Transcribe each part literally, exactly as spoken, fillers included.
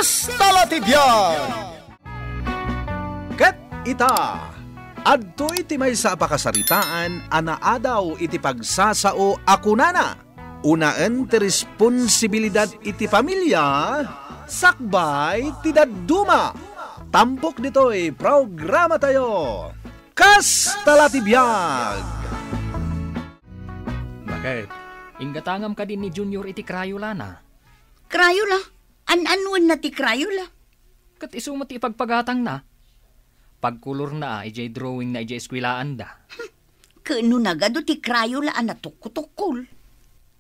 Kasta la ti biag! Ket ita, adtoy ti maysa a pakasaritaan a naadaw iti pagsasao a kunana, unaen ti responsibilidad iti pamilya, sakbay ti dadduma. Tampok ditoy programatayo, Kasta la ti biag! Bakit? Inggatangam kadi ni Junior iti Crayola na? Crayola? An-anuenna ti Crayola? Ket isu met ti ipagpagatangna. Pagkolorna a idiay drawingna idiay eskuelaanda. Ket no nagadu ti Crayola a natukkotukkol?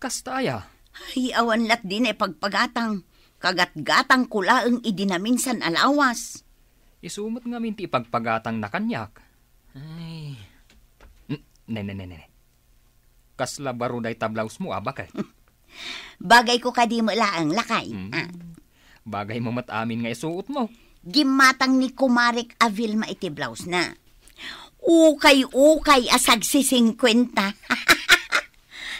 Kasta aya? Ay, awan lat dina ipagpagatang. Kagatgatangko laeng idi naminsan a lawas. Isu met ngamin ti ipagpagatangna kaniak. Ay. N-, ne, ne, ne, ne. Kasla baro dayta blouse mo, a, bakit? Bagayko kadi met laeng, lakay. Mm. Ah. Bagay mo met amin nga isuot mo. Gimmatang ni kumarek a Vilma iti blouse na. Ukay-ukay a sagsisingkwenta.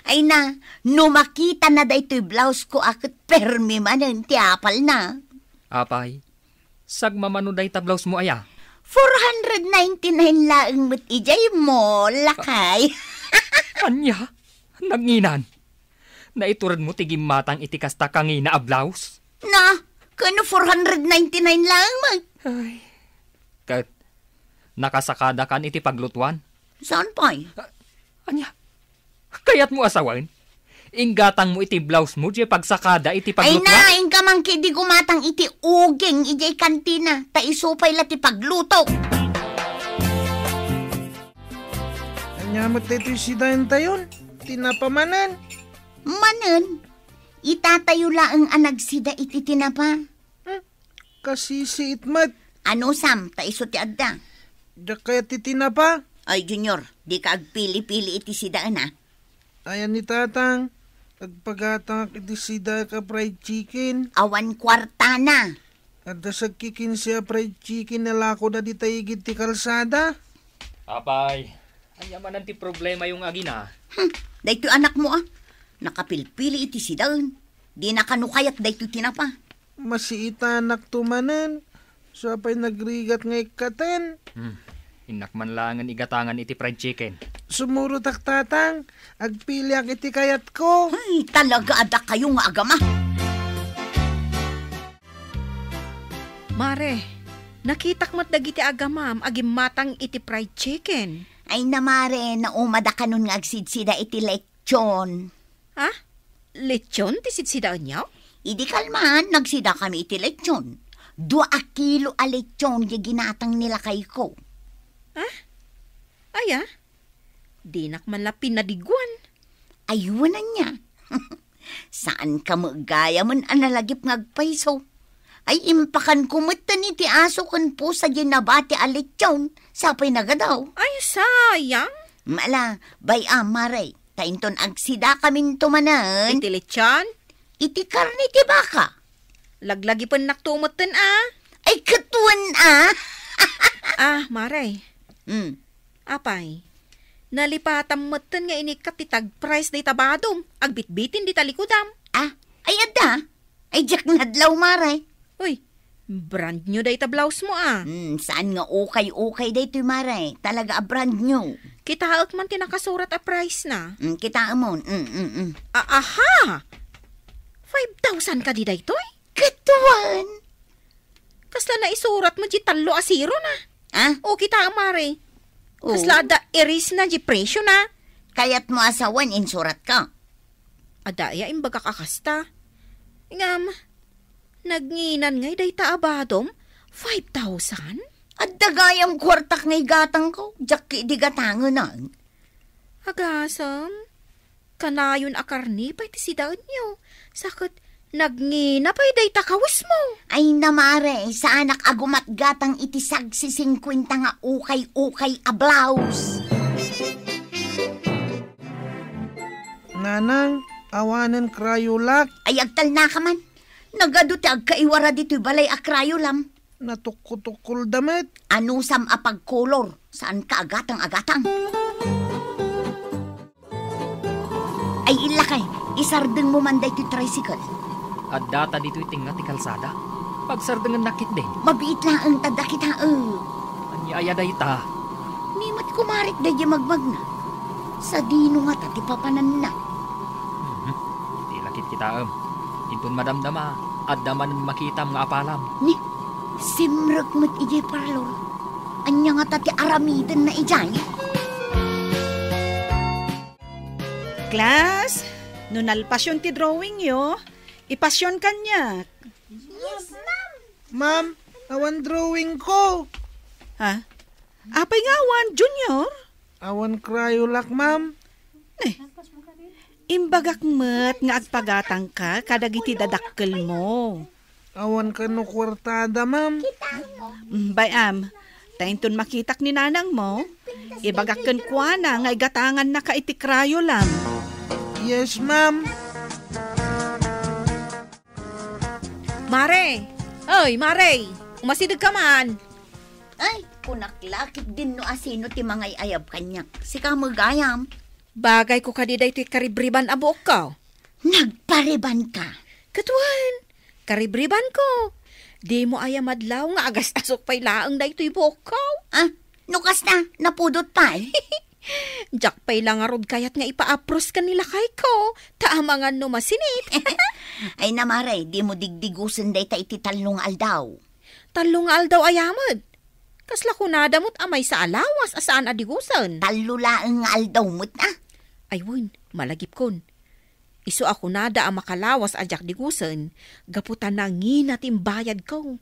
Ay na, no makitana daytoy blouse ko a ket permi manen ti apalna. Apay, sagmamano dayta blouse mo aya? Four hundred ninety-nine laeng met idiay mall, lakay. Ania? Nanginan? Naitured mo ti gimmatang iti kasta kangina a blouse? Na, ken no four hundred ninety-nine laeng met. Ay. Ket, nakasakadakan iti paglutuan? Saan pay? A-, ania? Kayatmo a sawen? Inggatangmo iti blouse mo diay pagsakada iti paglutuan? Ay na, inka man ketdi gumatang iti uging idiay kantina, ta isu pay la ti pagluto. Ania met daytoy sidaentayon? Tinapa manen? Manen? Itatayo laeng a nagsida iti tinapa. Hmm, kasisiit met. Anusam, ta isu ti adda. Diak kayat ti tinapa. Ay, Junior, dika agpili-pili iti sidaen, a. Ayan ni Tatang, agpagatangak iti sidaek a fried chicken. Awan kuartana. Adda sagkikinse a fried chicken a lakoda dita igid ti kalsada. Apay, ania manen ti problemayo nga agina? Hmm, daytoy anakmo, a. Nakapilpili iti sidaen. Dina kano kayat daytoy tinapa. Masiitanakto manen. Sa pay nagrigat nga ikkaten. Hmm. Innak man laengen igatangan iti fried chicken. Sumurotak, Tatang. Agpiliak iti kayatko. Ay, talaga a dakayo nga agama. Mare, nakitak met dagiti agamam a gimmatang iti fried chicken. Ay na, Mare, naumada kanon nga agsidsida iti lechon. Ha? Lechon ti sidsidaenyo? Idi kalman, nagsidakami iti lechon. Dua a kilo a lechon ti ginatang ni lakayko. Ha? Aya? Dinak man la pinadiguan. Ay, wen ania. Saan ka met gayamen a nalagip nga agpayso. Ay, impakanko metten iti aso ken pusa diay nabati a lechon, sa pay nagadaw. Ay, sayang. Mala, bay-am, Mare, ta inton agsidakaminto manen. Iti lechon? Iti karne ti baka. Laglagipennakto metten, a. Ay, ket wen, a. Ah, Mare. Hmm. Apay, nalipatam metten nga inikkat ti tag-price dayta badom, agbitbitin dita likudam. Ah, ay adda? Ay, diak nadlaw, Mare. Uy, brand new dayta blouse mo, a. Hmm, saan nga ukay-ukay daytoy, Mare. Talaga a brand new. Kitaek man ti nakasurat a price na. Hmm, kitaemon. Hmm, hmm, hmm. A-, aha! Five thousand kadi daytoy? Ket wen. Kasla naisurat mo di tallo a zero na? Ah? O, kita, Mare. Oo. Kasla adda erase na di presyo na? Kayat mo a sawen insuratka? Adda aya imbagak a kasta. Ngem, nagnginan ngay dayta a badom? Five thousand? Adda gayam kuartak nga igatangko, diak idi gatangen. Agasem, kanayon a karne pay ti sidaenyo, sa ket nagngina pay dayta kawesmo. Ay na, Mare, saanak a gumatgatang iti sagsisingkuenta nga ukay-ukay a blouse. Nanang, awanen krayolak. Ay, agtalnaka man. Nagadu ti agkaiwara ditoy balay a krayolam. Natukkotukkolda met. Anusam a pagkolor, saanka a gatang-agatang. Ay, illakay, isardengmo man daytoy tricycle. Addata ditoy tengnga ti kalsada. Pagsardengennak ketdin. Mabiit laeng ta adda kitaek. Ania aya dayta? Ni met kumarek daydiay magmagna. Sadino ngata ti papananna? Mhm. Iti la ket kitaem. Inton madamdama, adda manen makitam nga apalam. Ni, simrek met idiay parlor. Ania ngata ti aramidenna idiay? Class, no nalpasyon ti drawingyo, ipasyon kaniak. Yes, ma'am. Ma'am, awan drawingko. Ha? Apay nga awan, Junior? Awan Crayolak, ma'am. Ne, imbagak met nga agpagatangka kadagiti dadakkelmo. Awan kano kuartada, ma'am. Mm, bay-am, ta inton makitak ni nanangmo, ibagak kenkuana nga igatangannaka iti Crayolam. Yes, ma'am. Mare! Oy, Mare! Umasidegka man! Ay, kunak la ketdin no asino ti mangay-ayab kaniak. Sika met gayam. Bagayko kadi daytoy karibriban a buokko. Nagparibanka? Ket wen, karibribanko. Dimo aya madlaw nga agas-asok pay laeng daytoy buokko. Ah, no kasta, napudot pay? Diak pay la ngarud kayat nga ipaapros ken ni lakayko, ta amangan no masinit. Ay na, Mare, dimo digdigusen dayta iti tallo nga aldaw. Tallo nga aldaw aya met? Kasla kunada met a maysa a lawas a saan a digusen? Tallo laeng nga aldaw met, ah. Ay wen, malagipkon. Isu a kunada a makalawas a diak digusen, gapu ta nangina ti imbayadko.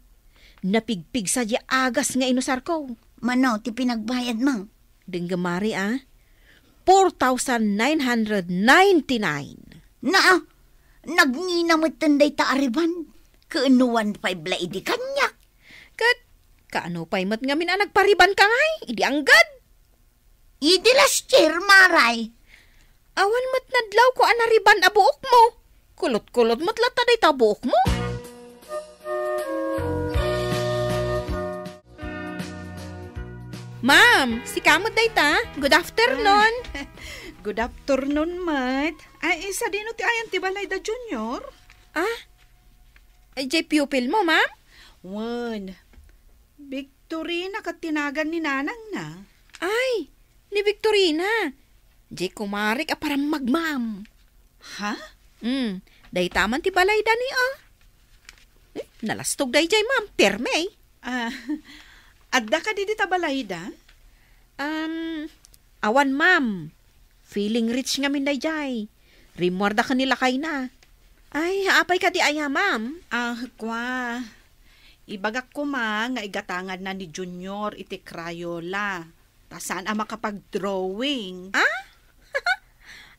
Napigpigsa diay agas nga inusarko. Mano ti pinagbayadmo? Denggem, Mare, a, four thousand nine hundred ninety-nine. Naa, nagngina metten dayta a riban. Ken no one five la idi kaniak. Ket, kaano pay met ngamin a nagparibanka ngay, idi anggad? Idi last year, Mare. Awan met nadlawko a nariban a buokmo. Kulot-kulot met latta dayta buokmo. Ma'am, sika met dayta. Good afternoon. Good afternoon met. Ay, sadino ti ayan ti balayda, Junior? Ah? Ay, diay pupilmo, ma'am? Wen. Victorina ket ti nagan ni nanangna. Ay, ni Victorina. Diay kumarek a parammag, ma'am. Ha? Hmm, dayta man ti balayda ni, ah. Eh, nalastog daydiay, ma'am. Perme. Ah, adda kadi dita balayda? Um, awan, ma'am. Feeling rich ngamin daydiay. Rimmuarda ken ni lakayna. Ay, apay kadi aya, ma'am? Ah, kua. Ibagak koma nga igatanganna ni Junior iti Crayola. Ta saan a makapag-drawing. Ah?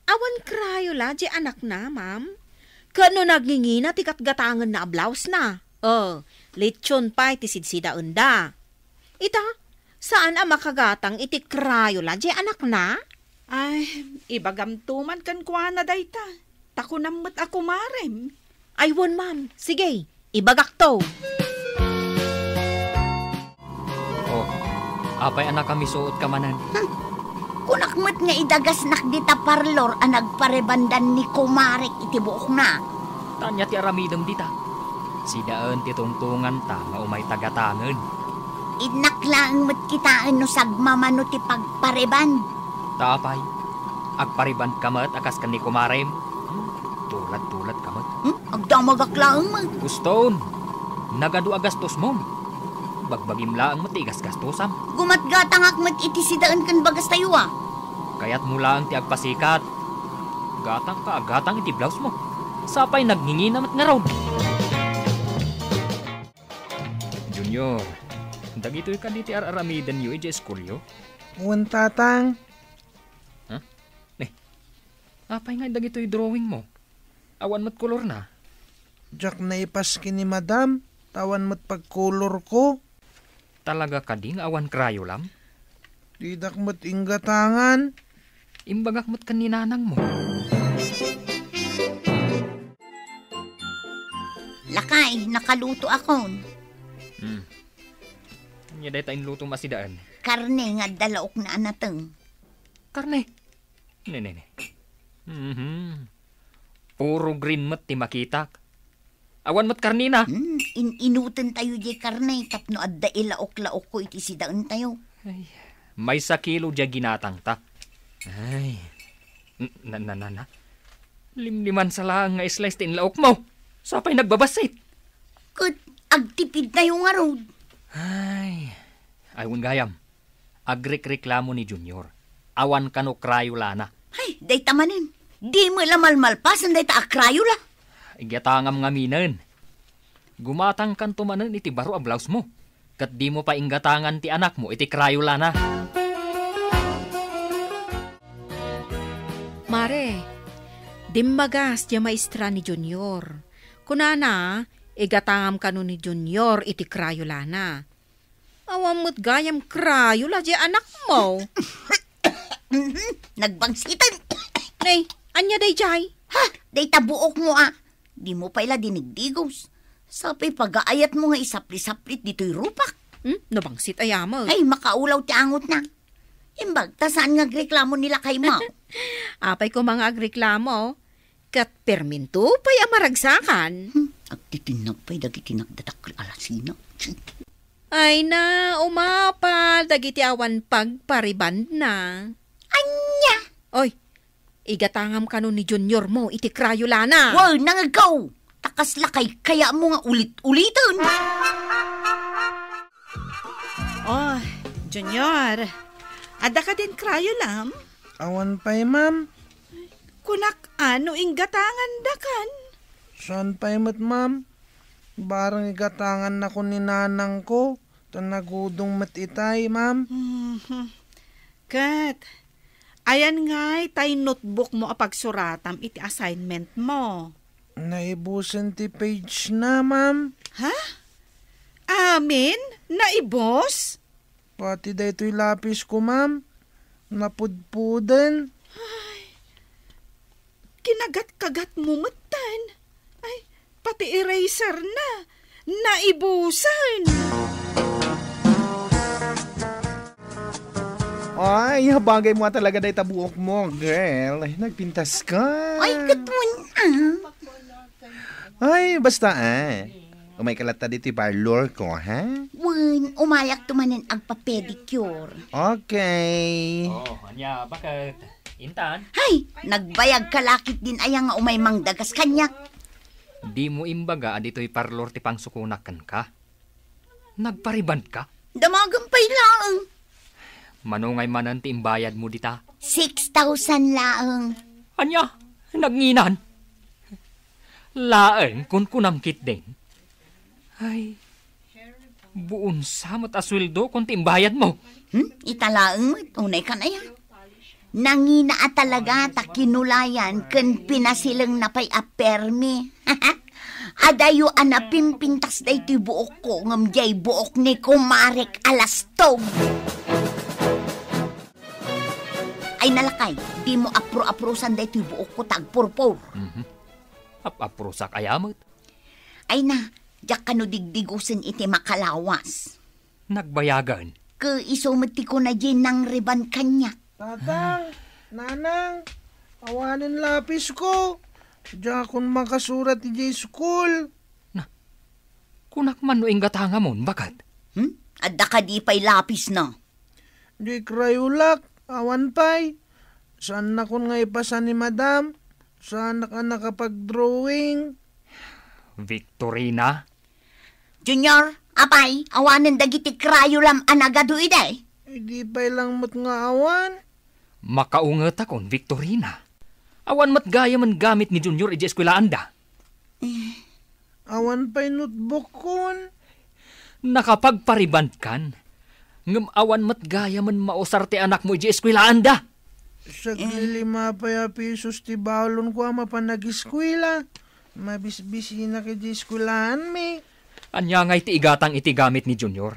Awan Crayola diay anakna, ma'am? Ket no nagngingina ti gatgatangenna a blawsna? Oh, lechon pay ti sidsidaenda. Ita, saan a makagatang iti Crayola diay anakna? Ay, ibagamto man kenkuana dayta. Ta kunam met a kumarem. Ay, wen, ma'am. Sige, ibagakto. Oh, apay a nakamisuotka manen? Hmm. Kunak met nga idagasnak dita parlor a nagparibandan ni kumarek iti buokna. Ta ania ti aramidem dita? Sidaen ti tungtonganta nga umayta gatangen. Innak laeng met kitaen no sagmamano ti pagpariban. Ta apay, agparibanka met a kas ken ni kumarem? Hmm, tulad-tuladka met. Hmm? Agdamagak laeng met. Kuston, nagadu a gastosmon. Bagbagim laeng met ti igasgastosam. Gumatgatangak met iti sidaen ken bagastayo a. Kayatmo laeng ti agpasikat. Gatangka a gatang iti blawsmo. Sapay nagngingina met ngarud. Junior, dagitoy kadi ti ar-aramidenyo idiay iskuelyo? Wen, Tatang. Ha? Ne, apay nga dagitoy drawingmo? Awan met kolorna? Diak naipaski ni Madam, ta awan met pagkolorko. Talaga kadi nga awan Crayolam? Didak met inggatangan. Imbagak met ken ni nanangmo. Lakay, nakalutoakon. Hmm. Ania dayta inlutom a sidaen? Karne nga adda laokna a nateng. Karne? Ne, ne, ne. Mhm. Puro green met ti makitak. Awan met karnina. Hmm, in-inutentayo diay karne tapno adda ilaok-laokko iti sidaentayo. Ay, maysa kilo diay ginatangta. Ay, n-, na, na, na, na. Limlimansa laeng nga slice ti inlaokmo. Sapay nagbabassit. Ket agtipidtayo ngarud. Ay, ay, wen gayam. Agrikreklamo ni Junior. Awan kano Crayola-na. Ay, dayta manen. Dimo la malmalpasen dayta a Crayola. Igatangam ngaminen. Gumatangkanto manen iti baro a blousemo. Ket dimo pay inggatangan ti anakmo iti Crayola-na. Mare, dimmagas diay maestra ni Junior. Kunana, igatangam kano ni Junior iti Crayola-na. Awan met gayam Crayola diay anakmo. Nagbangsiten. Nay, ania daydiay? Ha? Dayta buokmo a. Dimo pay la dinigdigos. Sapay pagaayatmo nga isapli-saplit ditoy rupak. Hmm? Nabangsit aya met. Ay, makaulaw ti angotna. Imbag ta saan nga agreklamo ni lakaymo? Apay koma nga agreklamo? Ket perminto pay a maragsakan. Hmm, agtitinnag pay dagiti nagdadakkel a lasina. Ay na, umapal dagiti awan pagparibandna. Ania? Oy, igatangam kano ni Junior mo iti Crayola-na. Wow, nangegko! Ta kasla kaykayatmo nga ulit-uliten. Oh, Junior, adda kadin Crayolam? Awan pay, ma'am. Kunak, ano inggatangandakan? Saan pay met, ma'am? Barang igatangannakon ni nanangko, ta nagudong met itay, ma'am. Mhm. Ket, ayan ngay tay notebook mo a pagsuratam iti assignment mo? Naibusen ti page na, ma'am. Ha? Amin? Naibus? Pati daytoy lapis ko, ma'am. Napudpuden. Ay, kinagat-kagat mo metten. Ay, pati eraser na. Naibusen. Ay, bagay mo talaga dayta buok mo, girl. Nagpintas ka. Ay, katun, ah. Ay, basta, ah. Umay ka latta ditoy parlor ko, ha? Wen, umayak to manen agpa-pedicure. Okay. Oh, ania, baket? Intan? Hay, nagbayag ka lakit din aya nga umay mangdagas kaniak. Di mo imbaga a ditoy parlor ti pangsukonak kenka? Nagpariband ka? Damagen pay laeng. Mano ngay manen ti imbayad mo dita? Six thousand laeng. Ania? Nagnginan? Laeng, kunkunam ketdin. Ay, buon sa met a sueldo kon ti imbayad mo. Hmm? Ita laeng met, unay kan aya. Nangina a talaga ta kinulayan ken pinasilengna pay a permi. Adayo a napimpintas daytoy buokko ngem diay buok ni kumarek a lastog. Ay nalakay, di mo apro-aprosan daytoy buokko ta agpurpur. Mhm. Ap-aprosak aya met? Ay na, diak kano digdigosen iti makalawas. Nagbayagen. Ket isu met ti kuna diay nangreband kaniak. Tatang, Nanang, awanen lapisko. Diakon makasurat idiay school. Na, kunak man no inggatangamon, baket? Hmm? Adda kadi pay lapisna? Di krayolak, awan pay. Saannakon nga ipasa ni Madam. Saanak a nakapag-drawing. Victorina? Junior, apay, awanen dagiti krayolam a nagadu idi? Idi pay lang met nga awan. Makaungetakon, Victorina. Awan met gayamen gamit ni Junior idiay eskuelaanda. Eh. Awan pay notebookkon. Nakapagparibandkan, ngem awan met gayamen mausar ti anakmo idiay eskuelaanda. Saglilima pay a pisos ti balonko a mapan ageskuela. Mabisbisinak idiay eskuelaanmi. Ania ngay ti igatang iti gamit ni Junior?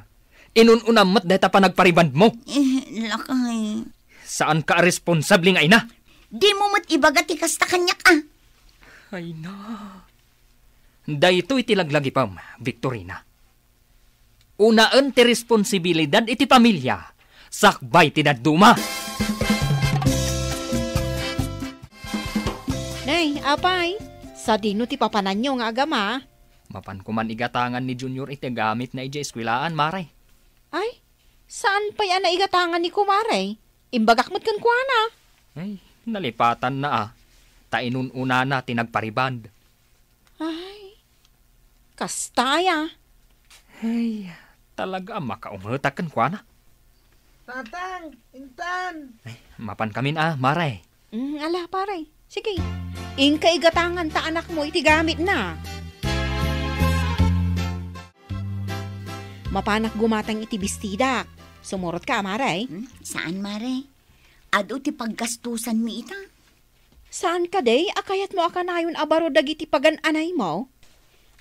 Inun-unam met dayta panagparibandmo. Eh, lakay. Saanka a responsable nga ina? Dimo met ibaga ti kasta kaniak, a. Ay na. Daytoy ti laglagipem, Victorina. Unaen ti responsibilidad iti pamilia, sakbay ti dadduma. Nay, apay, sadino ti papananyo nga agama? Mapan koman igatangan ni Junior iti gamitna idiay eskuelaan, Mare. Ay, saan pay a naigatangan ni Kumare? Imbagak met kenkuana. Ay, nalipatanna a. Ta inun-unana ti nagpariband. Ay, kasta aya. Ay, talaga a makaungetak kenkuana. Tatang, Intan! Ay, mapan kamin a, Mare. Mm, ala, pare. Sige. Inka igatangan ta anakmo iti gamitna. Mapanak gumatang iti bistidak. Sumurotka, Mare. Hmm? Saan, Mare? Adu ti paggastusanmi ita. Saan kadi a kayatmo a kanayon a baro dagiti pagan-anaymo?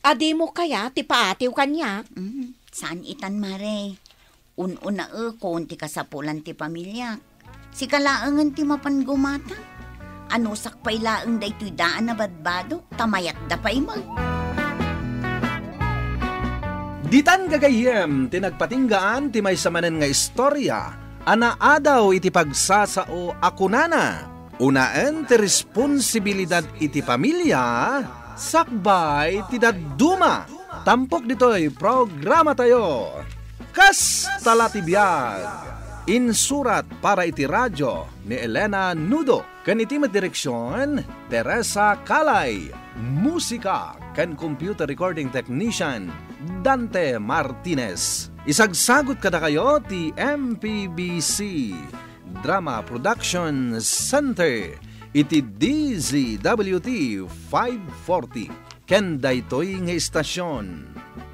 Adimo kayat ti paatiw kaniak? Mm, saan itan, Mare. Un-unaekon ti kasapulan ti pamiliak. Sika laengen ti mapan gumatang. Anusak pay laeng daytoy daan a badbadok, ta mayatda pay met. Ditan gagayyem ti nagpatinggaan ti maysa manen nga istorya a naadaw iti pagsasao a kunana, unaen ti responsibilidad iti pamilya sakbay ti dadduma. Tampok ditoy programatayo. Kasta la ti biag. Insurat para iti radio ni Elena Nudo. Ken iti met direksion, Teresa Calay. Musika ken computer recording technician, Dante Martinez. Isagsagut kadakayo ti M P B C Drama Production Center iti D Z W T five forty. Ken daytoy nga istasion,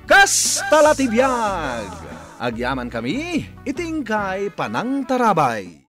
Kasta la ti biag! Agyaman kami iti inkay panangtarabay.